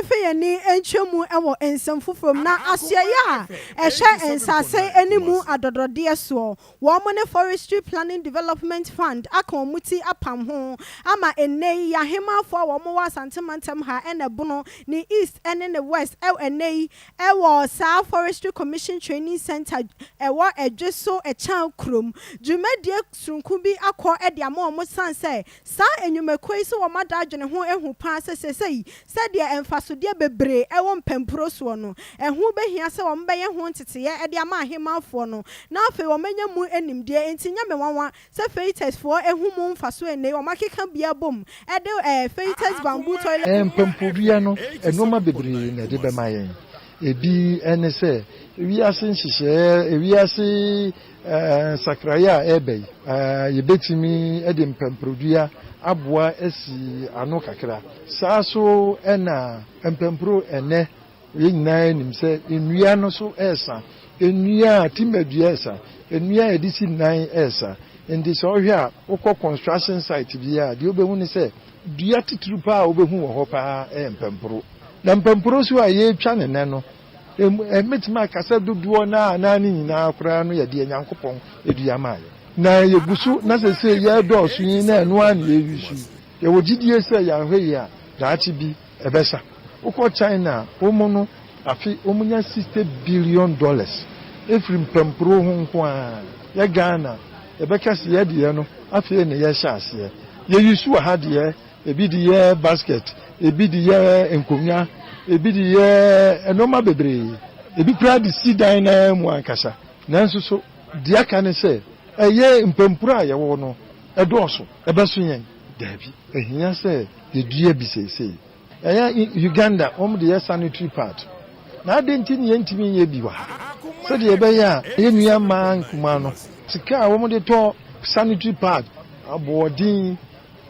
Yɛmfa yɛn ani ntwa mu wɔ nsɛm foforɔ mu. Na asoɛeɛ a ɛhwɛ nsase ne mu adɔdɔdeɛ soɔ, wɔn ne Forestry Planning Development Fund aka wɔn ti apam ho ama ɛnnɛ yi yɛn ahemmafoɔ a wɔn wɔ Asante mantam ha ɛna Bono ne East ne ne West. Ɛnnɛ yi ɛwɔ saa Forestry Commission Training Center ɛwɔ Ɛdwe so ɛkyan kurom, dwumadie soronko bi akɔ de ama wɔn san sɛ saa nnwumakuo yi sɛ wɔn ada adwene ho ehu paa sɛ sɛsɛyi sɛdeɛ mfasodeɛ bebree ɛwɔ mpɛmpuro soɔ no, ɛho bɛhia sɛ wɔn bɛyɛ ho nteteeɛ de ama ahemmanfoɔ no na afei wɔn anya mu nimdeɛ. Nti nyɛ me nwanwa sɛ Feitas foɔ ehu mu mfaso ene wɔn akeka bia bom ɛde Feitas bamboo toilet. Mpɛmpodua no, nneɛma bebree na ɛde bɛma yɛn. Ebi ne sɛ ewiase nhyehyɛeɛ, ewiase nsakraeɛ a ɛreba yi, yɛbɛtumi de mpɛmprodua aboa asi ano kakra. Saa so ɛna mpɛmpro ɛnɛ yɛn nyinaa nim sɛ nnua no so ɛresa, nnua a timber dua ɛresa, nnua a yɛde si nan ɛresa. Nti sɛ ɔhwɛ a, wokɔ construction site bi a, deɛ wobɛhu ne sɛ dua titiri paa a wobɛhu wɔ hɔ paa ɛyɛ mpɛmporo. Na mpɛmporo so a yɛretwa ne nɛ no, mɛtumi akasa dodoɔ naa anaa ne nyinaa koraa no yɛ deɛ Nyankopɔn dua maa yɛ na yɛgu so na sɛ yɛdɔɔso yi na ɛno ara na yɛyi so yi. Yɛwɔ gyidie sɛ yɛahwɛ yi a, daakye bi ɛbɛsa. Wokɔ China a, wɔn no afe wɔn nya $60 billion efiri mpɛmporo ho nko ara. Yɛ Ghana, yɛbɛka sɛ yɛ deɛ no, afei na yɛhyɛ aseɛ yɛyi so wɔ ha deɛ, ebi de yɛ basket, ebi de yɛ nkonnwa, ebi de yɛ nneɛma bebree, ebi koraa de si dan naa mu ankasa. Nanso so deɛ aka ne sɛ ɛyɛ mpɛmporo a yɛwɔ no ɛdɔɔso, ɛbɛso yɛn daabi. Ehia sɛ yɛdua bi seesei. Ɛyɛ Uganda, wɔn de yɛ sanitary pad na adi nti ne yɛntumi nyɛ bi wɔ ha sɛdeɛ ɛbɛyɛ a yɛn nua mmaa nkumaa no, sika a wɔn de tɔ sanitary pad aboɔden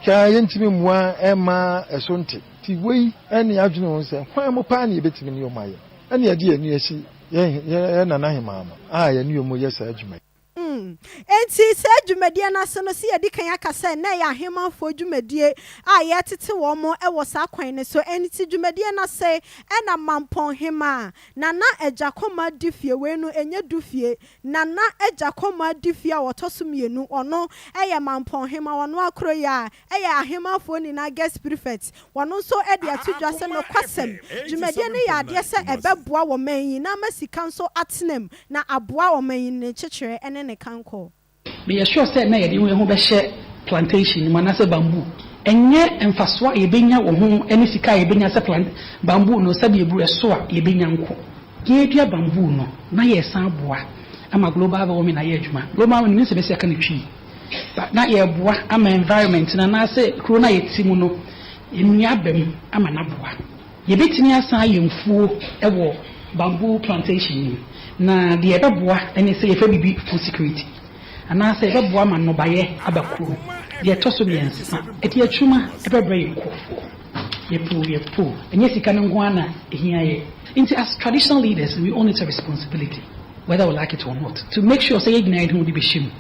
kaa, yɛntumi mmoa ɛma ɛso nte. Ti wei ɛne adwene ho sɛ hwan mo paa ne yɛbɛtumi ne ɔmo ayɛ, ɛne yɛde yɛn ani asi yɛn nana hemaa no a yɛne ɔmo yɛ saa adwuma yi. Enti saa dwumadie no ase no, sɛ yɛdi kan aka sɛ na ɛyɛ ahemmanfoɔ dwumadie a yɛtete wɔn mo wɔ saa kwan no so. Enti dwumadie no ase ɛna Mampɔn hema Nana Agyakoma di fie wei no ɛnyɛ du fie, Nana Agyakoma di fie a wɔtɔ so mmienu, ɔno ɛyɛ Mampɔn hema. Ɔno akoro yi a ɛyɛ ahemmanfoɔ nyinaa guest prefect, wɔno nso de ato dwa sɛ nokwasɛm dwumadie no yɛ adeɛ sɛ ɛbɛboa wɔ man yi na ama sika nso atenam na aboa ɔman yi ne kyekyerɛ ne ne kankɔ. Meyɛ sure sɛ na yɛde yɛn ho bɛhyɛ plantation mu anaasɛ bamboo, ɛnyɛ mfasoɔ a yɛbɛnya wɔ ho ne sika a yɛbɛnya sɛ plant bamboo no, sɛdeɛ eburu ɛso a yɛbɛnya nko. Yɛdua bamboo no na yɛsan boa ama global warming ayɛ adwuma. Global warming ne sɛ bɛsi aka ne Twi na yɛboa ama environment no anaasɛ kuro no a yɛte mu no, nnua aba mu ama n'aboa. Yɛbɛtumi asan ayɛ mfuo wɔ bamboo plantation mu, na deɛ ɛbɛboa ne sɛ yɛfɛ biribi food security anaasɛ yɛbɛboa ma nnɔbaeɛ aba kurom. Deɛ ɛtɔ so mmiɛnsa, ɛde adwuma ɛbɛbrɛ yɛn nkurɔfoɔ. Yɛpo yɛpo, ɛnyɛ sika no nko ara na ɛhia yɛ. Nti as traditional leaders, we own it a responsibility, whether we like it or not, to make sure sɛ yɛn nyinaa yɛde ho de bɛhyɛ mu.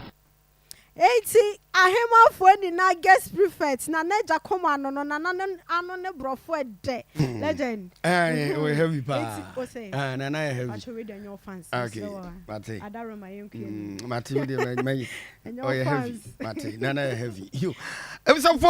Eti ahemmafoɔ nyinaa guest prefect Nana Agya kɔm ano no, nana no ano ne borɔfo ɛdɛ legend. Ɛɛ, o heavy paa. Eti o sɛ. Ah, nana yɛ heavy. Atwo wei de, ɛnyɛ offense. Okay, mate. Adaroma yɛn kue. Mate, mi de mɛ Ɛnyɛ ɔyɛ heavy. Offense. Mate, nana yɛ heavy yo, ebisafo.